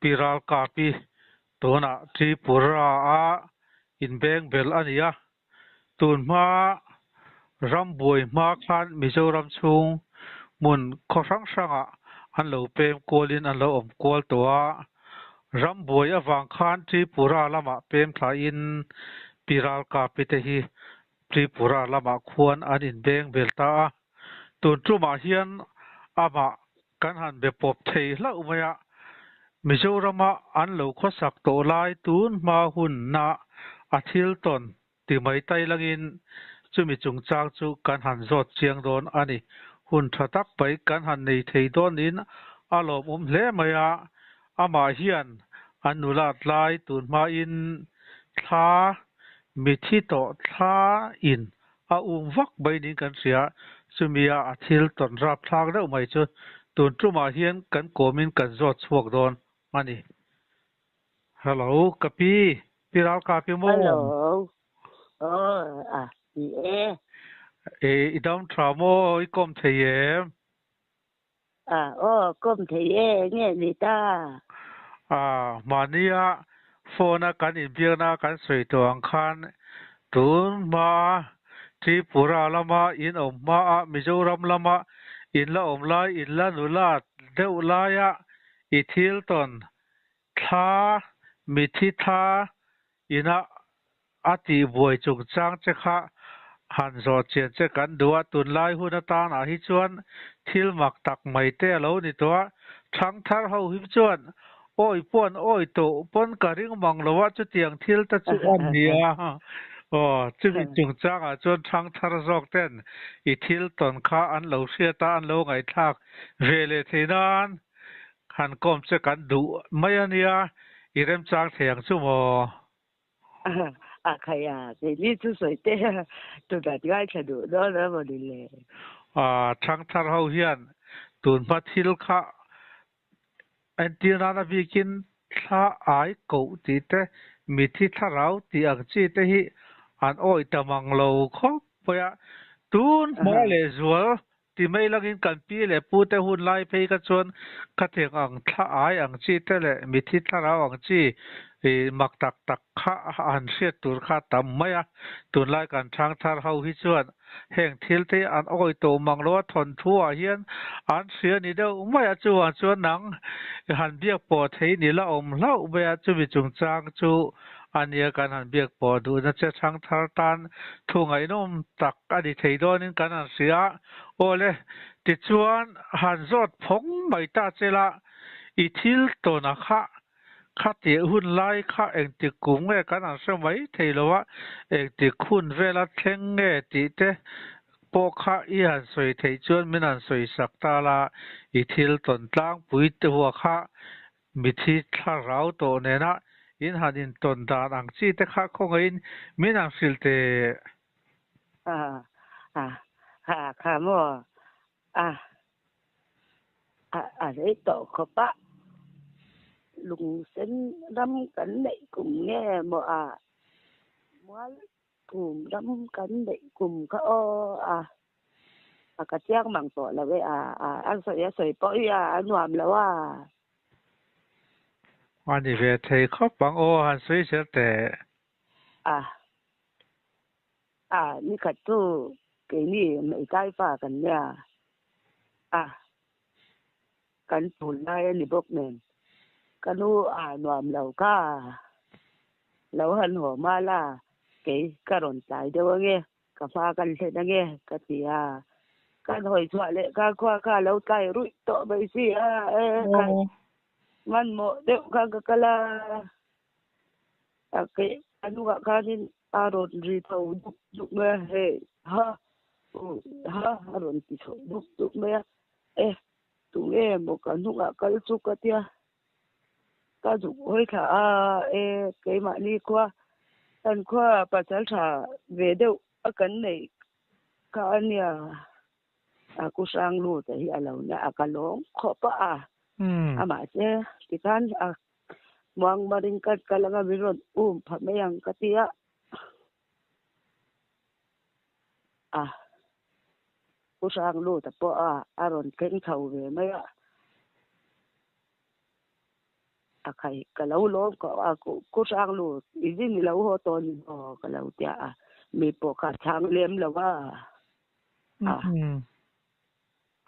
Pi Ralkapi tunah Tripura-a inbeng bel a ni a. Tun hma rambuai hma khan Mizoram chhung hmun khaw hrang hrangah an lo pem kualin an lo awm kual tawh a. Rambuai avang khan Tripura lamah pem thlain Pi Ralkapi te hi Tripura lamah khuan an inbeng bel ta a. Tun tumah hian amah kan han be pawp thei hlauh mai a, Mizorama an lo khawsak tawh lai tun hma hunna a thil tawn ti mai tai langin chumi chungchang chu kan han zawt chiang dawn a ni. Hun tha tak mai kan han nei thei dawnin a lawmawm hle mai a, amah hian an nulat lai tun hmain thla mithi tawh thla in A um vak mai niin kan hria. Chumia a thil tawn rap thlak deuh mai chu tun tumah hian kan kawmin kan zawt chhuak dawn a ni. Hello, ka pi, pi Ralkapi maw? Hello, aw, a, ni e. E, i dam tha maw? I kawm thei em? A, aw, kawm thei e, nge ni ta? A, mahnia phone a kan inbiakna kan sawi tawh ang khan tun hmaa Tripura lama in awm hmaa Mizoram lama in la awm lai in la nula deuh laia i thil tawn thla mithi thla Ina a tihbuai chungchang che kha han zawh chian che kan duh a, tunlai hun atanah hi chuan thil mak tak mai te a lo ni tawh a, thangthar ho hi chuan awi pawn awi tawh pawn ka ring mang lo a, chutiang thil te chu a ni a, aw chumi chungchangah chuan thangthar zawk ten i thil tawn kha an lo hriat a, an lo ngaihthlak ve leh thei nan Han kawm che kan duh mai a nia, i remchang thei ang chu maw? A khai a, keini chu sawi te tunah ngaithla duh dawn a maw ni le? A, thangthar ho hian tun hma thil kha entir nana bikin thla ai koh tih te, mithi thlarau tih ang chi te hi an awih ta mang lo khawp mai a, tun hma lehzual Ti mai langin kan pi leh pu te hun lai phei kha chuan khatiang ang thla ai ang chi te leh mithi thlarau ang chi ih mak tak tak kha han hriat tur kha a tam mai a. Tunlai kan thangthar ho hi chuan heng thil te an awi tawh mang lo a, thawnthu ah hian an hria ni deuh mai a, chuvang chuan nang han biak pawh thei ni la awm hlauh mai a, chumi chungchang chu a nia kan han biak pawh duhna che thangthar tan thu ngaihnawm tak a ni thei dawnin kan han hria a, awle tichuan han zawt phawng mai ta che la, i thil tawna kha khatih hun lai kha engtik kum nge kan han hre mai thei lo a, engtik hun vela thleng nge tih te pawh kha i han sawi theih chuan min han sawi sak ta la, i thil tawn tlangpui te hua kha Mithi thlarau tawh nena in han intawn dan ang chi te kha khawngaihin min han hrilh teh. A a ha kha maw a a a rei tawh khawp a, lungsen ram kan neih kum nge maw a mual kum ram kan neih kum kha aw a A ka chiang mang tawh lo e a, a, an sawi a sawi pawh hi a, a nuam lo a. A ni ve thei khawp ang aw, han sawi zel teh. A, a, nikhat chu keini hmeichai fa kan nia a, kan tul lai a ni bawk nen, ka nu a nuam lo kha, lo han haw mal a, kei ka rawn tlai deuh ange. Ka hma kan hlen ange ka ti a, kan hawi chhuah leh kha khua kha a lo tlai ruih tawh mai si a, e khai hmanhmawh deuh khan ka kal a, a keh a hnungah khanin a rawn ri tho dup dup mai a, hei ha ha a rawn ti chho dup dup mai a, e tunge maw ka hnungah kal chu ka tia. Ka zuk hawi thla a, e keimahni khua kan khua pasal tha ve deuh a kan neih kha a nia, a ku hrang lut a hi a lo nia a ka lawng khawp a, amahse tikhan a muang marin ka kal anga min rawn um pha mai ang ka ti a, a ku hrang lut a pawh a a rawn thleng chho ve mai a. A khai ka lo lawm ka a ku hrang lu i zin i lo haw tawh ni maw ka lo tia a mi pawh kha chhang lem lo a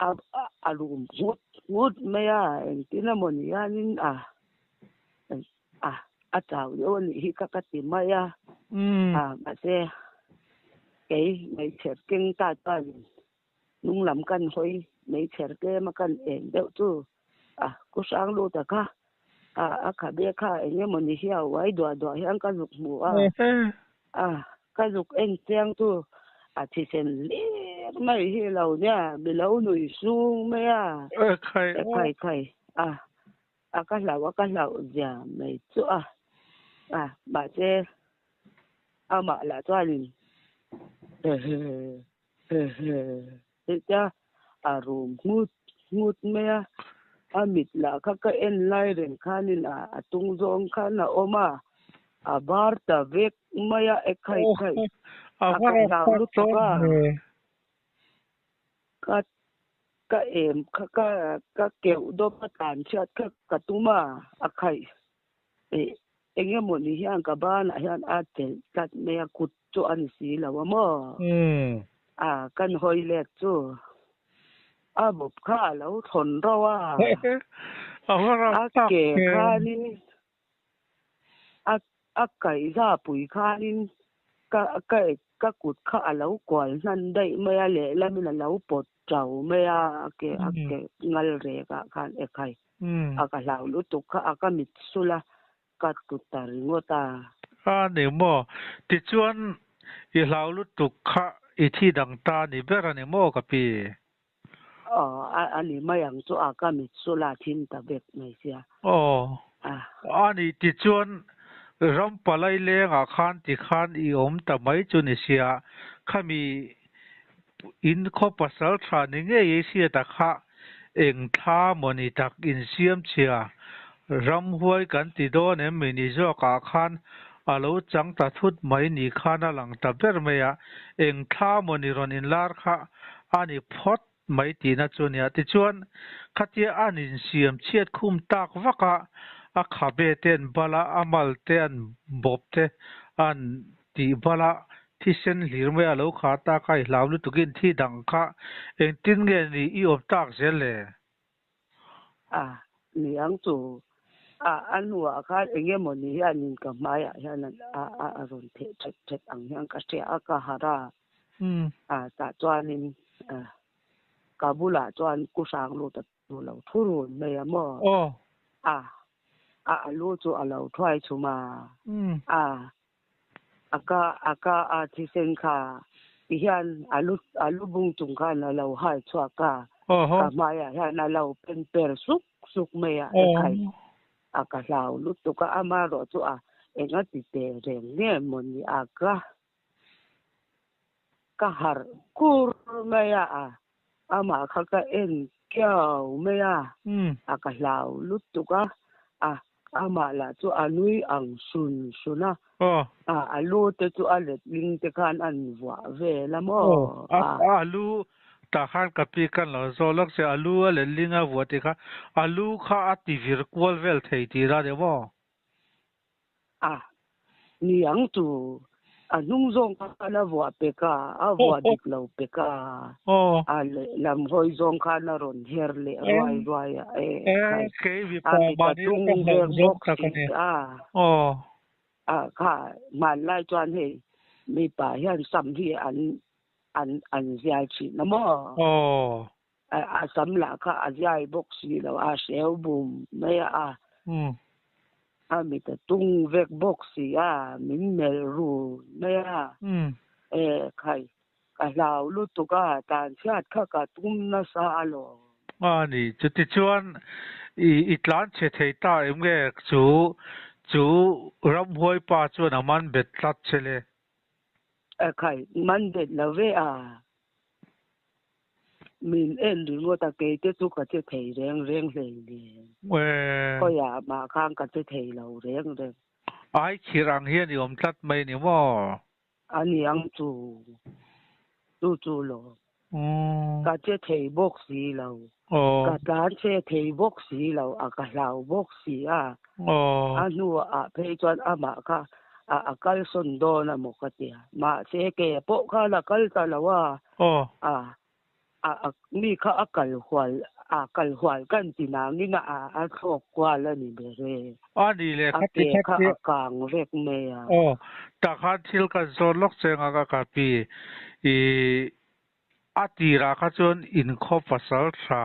a a a rum ngut ngut mai a engtin emaw ni hianin a a a chau deuh a nih hi ka ka ti mai a a mahse kei hmeichhe keng ta chuan hnung lam kan hawi hmeichher tlem a kan en deuh chu a ku hrang lut a kha a a khabe kha eng emaw ni hi a uai duah duah hian ka zuk hmu a a ka zuk en chiang chu a thisen hlir mai hi lo nia mi lo nui sung mai a khai khai a a ka hlauh a ka hlauh zia mai chu a a mahse amah lah chuanin Hetia a rum nghut nghut mai a, a mit lah kha ka en lai reng khanin a a tung zawng khan a awm a, a bar ta vek mai a, e khai khai a ka hlau lutuk a, ka ka em kha ka ka keuh dawp a tlan chhiat kha ka tum a, a khaih Eh, eng emaw ni hian ka banah hian a chelh tlat mai a, kut chu a ni si lo a maw? A, kan hawi let chu a bawp kha a lo thawn rauh a, a ke khanin a a kaihza pui khanin ka ka ka kut kha a lo kual hnan daih mai a, lehlamin a lo pawt ṭau mai a, a ke a ke ngal rekah khan ekhai. A ka hlau lutuk kha a ka mit sul a, ka tlu ta ringawt a. A ni maw? Tichuan i hlau lutuk kha i thi dang ta ni ber a ni maw ka pi? Aw, a ni mai ang chu a ka mit sul a thim ta vek mai sia. Aw, a ni tichuan ram palai lengah khan tikhan i awm ta mai chu ni sia, khami In khaw pasal tha ni ngei ei hriat a kha eng thla maw ni tak in siam chhia ramhuai kan ti dawn em mi ni zawk ah khan a lo chang ta thut mai ni khan a lang ta ber mai a, eng thla maw ni rawn in lar kha a ni phawt mai tihna chu nia. Tichuan khatia an in siam chhiat khum tak vak a, a khabe te an bal a, a mal te an bawp te an Tih bala thisen hlir mai a lo khah tak a, i hlau lutukin thi dang kha engtin nge ni i awm tak zel le? A, ni ang chu. A, a hnuah khan eng emaw ni hianin ka hmaiah hian a a a rawn theh that that ang hian ka hria a, ka harh a. A, tah chuanin a, ka bulah chuan ku hrang lut a Chu lo thu run mai a maw? Aw. A, a a lu chu a lo thuai chhum a. A, a ka, a ka a thisen kha ti hian a lu, a lu bung chung khan a lo hai chhuak a. Awhaw. Ka hmaiah hian a lo pen per suk suk mai a, ekhai. A ka hlau lutuk a, amaherawh chu a enga ti teh reng nge maw ni a ka. Ka harh kur mai a, amah kha ka en kiau mai a, a ka hlau lutuk a, a amah lah chu a nui ang sun sun a, a a lu te chu a letling te khan an vuah vel a maw? A a lu tah khan ka pi kan lo zawh lawk che, a lu a letling a vuah tih kha a lu kha a ti vir kual vel thei tih la ni maw? A, ni ang chu a hnung zawng khan a vuah pek a, a vuah dik lo pek a, a lehlam hawi zawng khan a rawn her leh ruai ruai a, e khai, a mit a tung vek bawk si a, a kha hmanlai chuan hei mipa hian sam hi an an an zial thin a maw? A sam lah kha a ziai bawk si lo a, hreu bum mai a, a mit a tung vek bawk si a, min melh run mai a, e khai ka hlau lutuk a, tlan chhiat kha ka tum nasa alawm. A ni, chutichuan i i tlan chhe thei ta em nge chu chu ramhuai pa chuan a man bet tlat che le? E khai, man bet lo ve a. Min en ringawt a, kei te chu ka che thei reng reng hlei nen. Khawiah mah khan ka che thei lo reng reng. Ai khir ang hian i awm tlat mai ni maw? A ni ang chu, chu chu lo. Ka che thei bawk si lo. Ka tlan che thei bawk si lo a, ka hlau bawk si a. A hnuah phei chuan amah kha a kalsawn dawn a maw ka ti a. Mahse ke pawh khan a kal ta lo a. A mi kha a kal hual a kal hual kan ti nangin a a thlawk kual a ni ber e. A ni le A khati ke kha khati. a kang vek mai a. Aw tah khan thil kan zawn lawk che anga ka kapi i a tirah kha chuan inkhaw pasal tha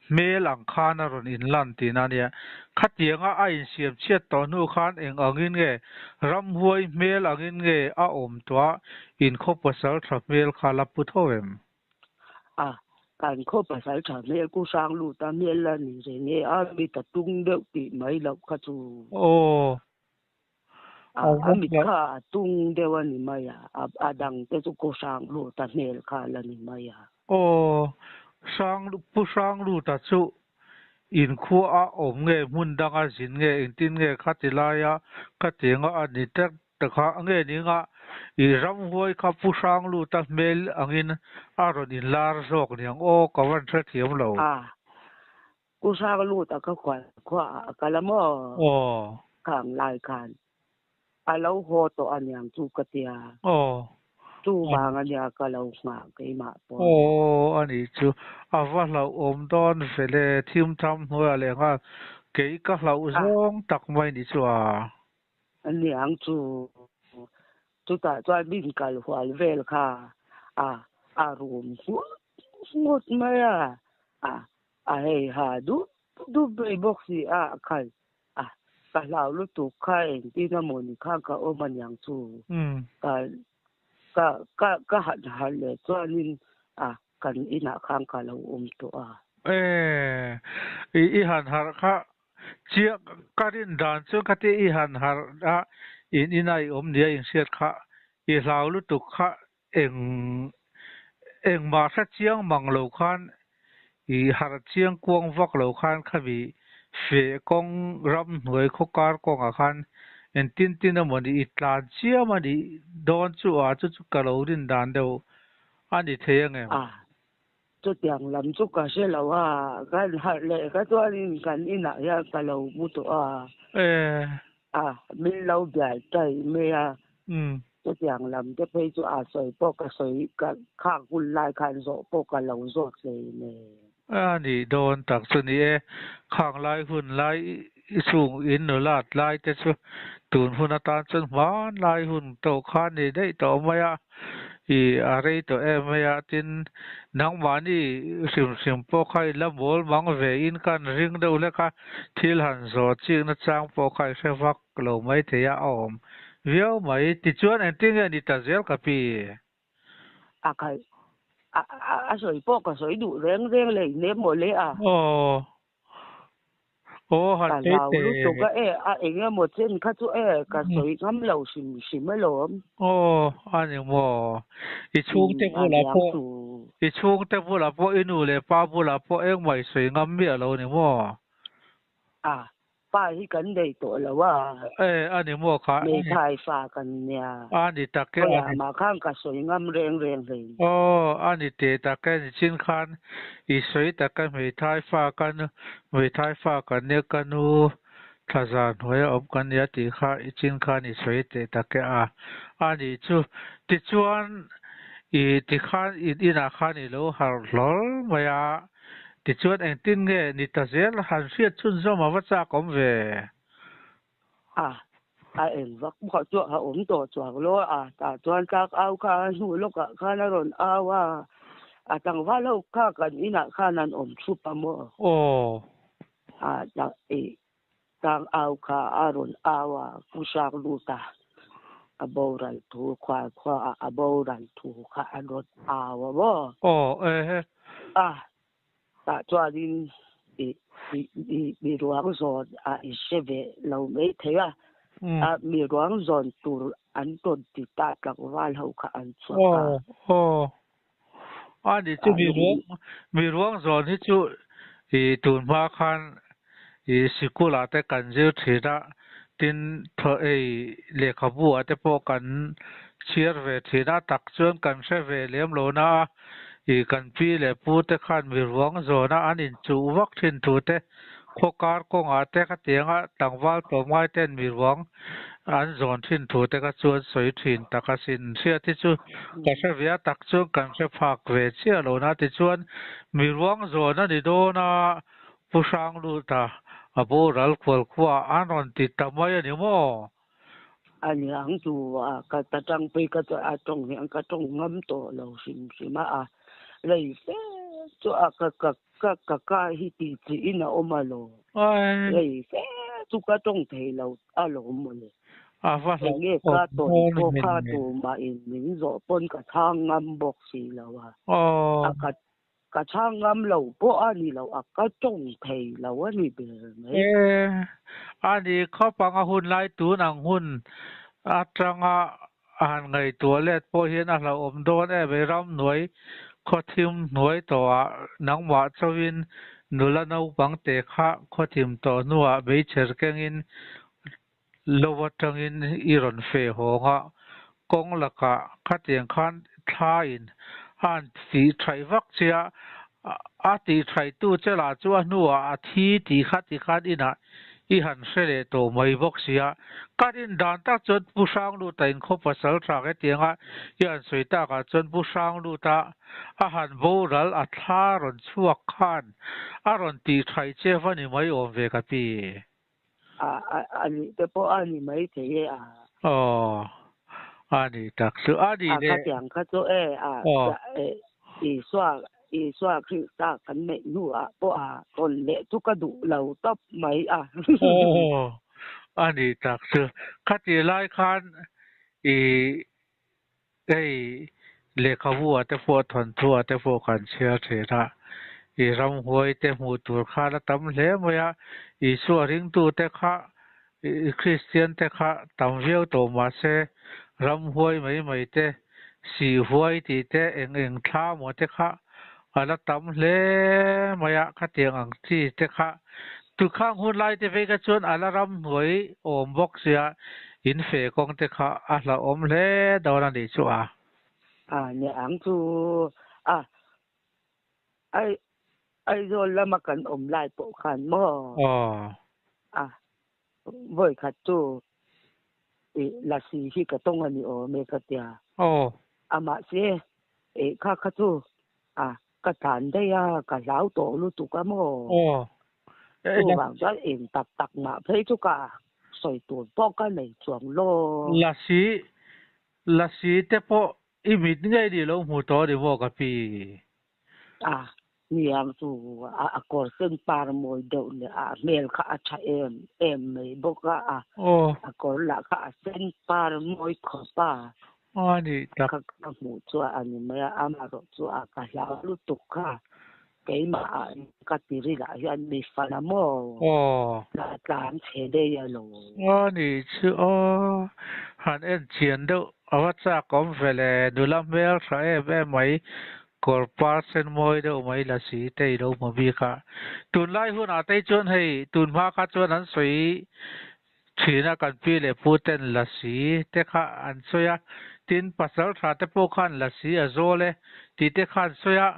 hmel ang khan a rawn inlan tihna a nia. Khatianga a insiam chhiat tawh hnu khan eng angin nge ramhuai hmel angin nge a awm tawh a, inkhaw pasal tha hmel kha la pu tho em? A, kan khaw pasal tha hmel ku hrang lut a hmel la ni reng e, a mit a tung deuh tih mai loh kha chu. Aw. A, a mit kha a tung deuh a ni mai a, a dang te chu ku hrang lut a hmel kha la ni mai a. Aw, hrang pu hrang luta chu inkhua a awm nge hmun danga zin nge engtin nge khati laia khatianga a ni tak tak kha nge ninga i ramhuai kha pu hrang luta hmel angin a rawn inlar zawk niang aw ka van hrethiam lo. A, Ku hrang lut a ka khual khua ah a kal a maw? Aw. Khang lai khan a lo haw tawh aniang chu ka tia. Aw. Chu vang ania ka lo nghah keimah pawn. Aw anih chu a va hlauhawm dawn ve le thim tham hnuaiah leh nghal kei ka hlauh zawng tak mai ni chu a. Aniang chu chutah chuan min kal hual vel kha a a rum nghut nghut mai a a A hei ha dup dup mai bawk si a, a khai a, ka hlau lutuk kha engtin a maw ni khan ka awm aniang chu. Ka ka ka ka han harh leh chuanin a kan inah khan ka lo awm tawh a. E, i i han harh kha chiah ka rin dan chu kha tia i han harh a in ina i awm nia inhriat kha i hlau lutuk kha Eng engmah hre chiang mang lo khan i harh chiang kuang vak lo khan khami feh kawng ram hnuai khaw kar kawngah khan engtin tin emaw ni i tlan chiam a nih dawn chu a chu chu ka lo rin dan deuh a ni thei ang em? A, chutiang lam chu ka hre lo a, kan harh leh ka chuanin kan inah hian ka lo mu tawh a. E. A, min lo bial taih mai a. Chutiang lam te phei chu a sawi pawh ka sawi ka khak hun lai khan zawh pawh ka lo zawt hlei nen. A nih dawn tak chu ni e, khang lai hun lai i chung in nulat lai te chu tun hun atan chuan hman lai hun tawh kha ni daih tawh mai a, i a rei tawh em mai a, tin nangmahni hrim hrim pawh kha i la mawl mang ve in kan ring deuh hlek a, thil han zawh chik na chang pawh kha i hre vak lo mai thei a, a awm viau mai. Tichuan engtin nge ni ta zel ka pi? A khalh a a sawi pawh ka sawi duh reng reng leh nem maw le a. Aw. Aw han Ka tei hlau teh. lutuk a e, a eng emaw chen kha chu e, ka sawi ngam lo hrim hrim alawm. Aw a ni maw? I chhungte A bulah niang pawh chu. I chhungte bulah pawh i nu leh pa bulah pawh engmah i sawi ngam miah lo ni maw? A, Pa hi kan nei tawh lo a. E, a ni maw kha? Hmeithai fa kan nia. A ni tak e, a ni. Khawiah mah khan ka sawi ngam reng reng hlei. Aw, a ni teh tak e, nichin khan i sawi tak e, hmeithai fa ka nu, hmeithai fa kan nia, ka nu thlaza hnuaia awm kan nia tih kha i chin khan i sawi teh tak e a. A nih chu. Tichuan, i tikhan in inah khan i lo harh hlawl mai a. Tichuan engtin nge ni ta zel han hriat chhunzawm a va chak awm ve? A, a eng vak pawh chu a awm tawh chuang lo a, tah chuan tlak au kha a hnu lawkah khan a rawn au a, a tlangval ho kha kan inah khan an awm thup a maw? Aw. A, i tlang au kha a rawn au a, Pu Hrang lut a, a boral thu khual khua ah a boral thu kha a rawn au a maw? Aw, ehe. A, tah chuanin i i i mi ruang zawn a i hre ve lo mai thei a, a mi ruang zawn tur an rawn ti ta tlangval ho kha an chhuak a. Aw, aw. A ni chu mi ruang mi ruang zawn hi chu i tun hma khan i sikul ah te kan zir thin a, tin thaw ei lehkhabu ah te pawh kan chhiar ve thin a, tak chuan kan hre ve lem lo na a, I kan pi leh pu te khan mi ruang zawna an inchuh vak thin thu te, khaw kar kawngah te khatianga tlangval tlawmngai ten mi ruang an zawn thin thu te kha chu an sawi thin tak asin. Hriat hi chu ka hre ve a, tak chuan kan hre phak ve chiah lo na. Tichuan mi ruang zawn a ni dawn a, Pu Hrangluta a boral kual khuaah an rawn ti ta mai a ni maw? A ni ang chu a ka ta tang pui ka a tawng hian ka tawng ngam tawh lo hrim hrim a, a rei fe chu a ka ka ka ka ka hi tih chi in a awm a lo, rei fe chu ka tawng thei lo a lawm mawle. A va Eng nge ka tawn pawh kha tumah in min zawh pawn ka chhang ngam bawk si lo a, a ka Ka chhang ngam lo pawh a ni lo, a ka tawng thei lo a ni ber mai. E, a ni khawp ang a hun lai tun ang hun atanga a han ngaihtuah let pawh hian a hlauhawm dawn em ei ramhnuai khawthim hnuai tawhah nangmah chauhin nula naupang te kha khawthim tawh hnuah beichher kengin lo atangin i rawn feh hawng a, kawng lakah khatiang khan thlaiin a han tih thaih vak che a, a tih thaihtu che lah chu a hnuah a thi tih kha ti khan inah i han hre leh tawh mai bawk si a. Ka rin dan tak chuan Pu Hrangluta inkhaw pasal tha hetianga i han sawi takah chuan Pu Hrangluta a han boral a thla rawn chhuak khan a rawn tih thaih che va ni mai awm ve ka pi. A a nih te pawh a ni mai thei e a. Aw a ni tak chu a ni le. A khatiang kha chu e a e Isua Isua Krista kan neih hnuah pawh a rawn leh chu ka duh lo tawp mai a. Aw a ni tak chu khati lai khan i hei lehkhabu ah te pawh thawnthu ah te pawh kan chhiar thin a, i ramhuai te hmuh tur khan a tam hle mai a, Isua ringtu te kha i Kristian te kha tam viau tawh mahse ramhuai mai mai te, sihhuai tih te eng eng thla maw te kha a la tam hle mai a, khatiang ang chi te kha Tukhang hun lai te vei kha chuan a la ramhnuai awm bawk sia in fe kawng te kha a hlauhawm hle dawn a nih chu a. A nia ang chu a Ai Aizawl lama kan awm lai pawh khan maw? Aw. A vawi khat chu i lasi hi ka tawng a ni awm e ka tia. Aw. A mahse eh kha kha chu a Ka tlan daih a, ka hlau tawh lutuk a maw? Aw. Chuvang chuan eng tak tak mah phei chu ka sawi tur pawh ka nei chuang lo. Lasi, Lasi te pawh i mit ngei ni lo hmu tawh ni maw ka pi? A, niang chu a kawr sen par mawi deuh leh a hmel kha a tha em em mai bawk a, a kawr lah kha a sen par mawi khawp a. A nih tak. Ka ka hmuh chu a ni mai a, amaherawh chu a ka hlau lutuk kha. Keimah ah ka ti ri lah hian mi fan a maw? Aw. Ka tlan chhe daih a lo. A nih chu aw. Han en chian deuh a va chak awm ve le, nula hmel tha em em mai, kawr par sen mawi deuh mai la si te i lo hmu bik a. Tunlai hunah te chuan hei tunhma kha chuan an sawi Thina kan pi leh pu ten lasi te kha an sawi a, tin pasal tha te pawh khan lasi a zawl e tih te kha an sawi a,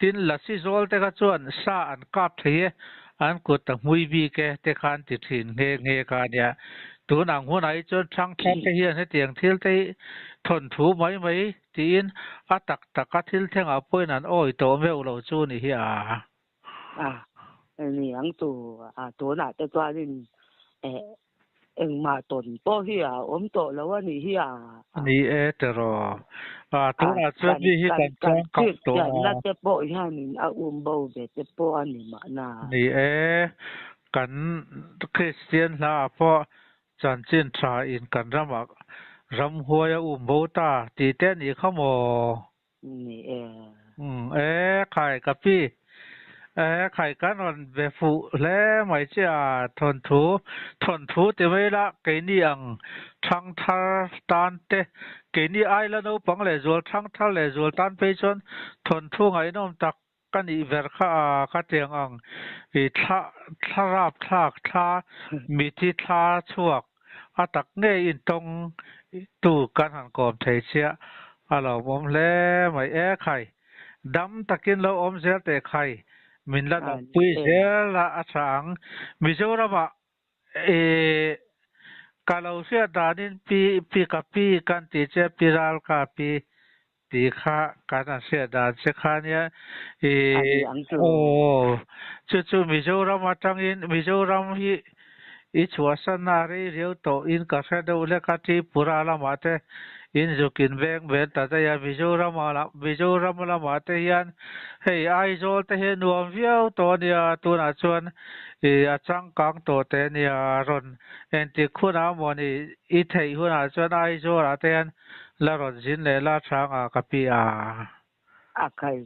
tin lasi zawl te kha chuan sa an kap thei e, an kut a hmui bik e te kha an ti thin nghe nghe kha a nia. Tun ang hunah hi chuan thangthar te hian hetiang thil te hi thawnthu mai mai tiin a tak taka thil thlengah pawhin an awi tawh meuh lo chu ni hi a. A ni ang chu a tunah te chuanin eh engmah tawn pawh hi a awm tawh lo a nih hi a. Ni e tiraw. A tunah chuan mi hi kan chang kap tawh a. Kristianna te pawh hianin a um bo ve te pawh a ni mahna. Ni e, kan Kristian hla ah pawh chanchin tha in kan ramah ramhuai a um bo ta tih te a nih kha maw? Ni e. Umm e khai ka pi. E khai kan rawn be fuh hle mai che a thawnthu thawnthu ti mai la keini ang thang thar tan te keini aila naupang leh zual thang thar leh zual tan phei chuan thawnthu ngaihnawm tak ka nih ber kha a ka tiang ang i thla thla rap thlak thla mithi thla chhuak A tak ngei intawng tu kan han kawm thei chiah a lawmawm hle mai e khai. Dam takin lo awm zel teh khai. Min la dampui zel a a tha ang. Mizoramah i ka lo hriat danin pi pi ka pi kan tih che pi ral ka pi tih kha kan han hriat dan che kha nia i aw chu chu Mizoram atangin Mizoram hi i chhuahsanna rei riau tawh in ka hre deuh lek a Tripura lamah te in zuk in veng vel ta daih a Mizoram Mizoram lamah te hian hei Aizawl te hi a nuam viau tawh a nia tunah chuan i a changkang tawh teh a nia rawn entik hunah mawni i theih hunah chuan Aizawl ah te hian La rawn zin leh la chang a ka pi a. A khai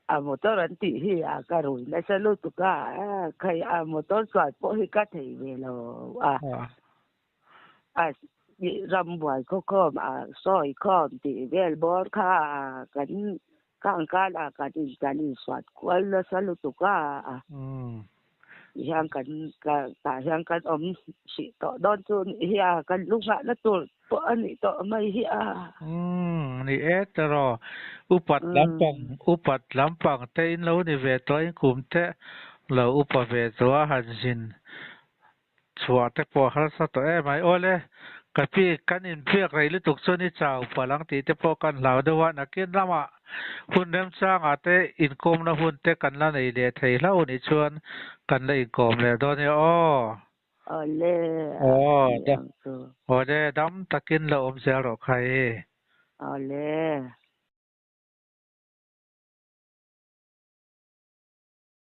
a motor an tih hi a ka rui nasa lutuk a, a khai a motor chuan pawh hi ka thei ve lo a. A rambuai khawkhawm a sawi khawm tih vel bawr kha a kan kang kan a kan in kan insuat kual nasa lutuk a. Hian kan tah hian kan awm hrih tawh dawn chu nih hi a, kan lu nghahna tur pawh a nih tawh mai hi a. Umm ni e tiraw, upat lampang upat lampang te in lo ni ve tawh in kum te lo upa ve tawh a han zin Chhuah te pawh harsa tawh em ai. Awle, ka pi kan inbiak rei lutuk chuan i chau palh ang tih te pawh kan hlau deuh a, nakin ramah hun remchangah te inkawmna hun te kan la nei leh thei hlauh nih chuan kan la inkawm leh dawn nia aw. Awle, a Aw, ni ang chu. Awle, dam takin la awm zel rawh khai. Awle.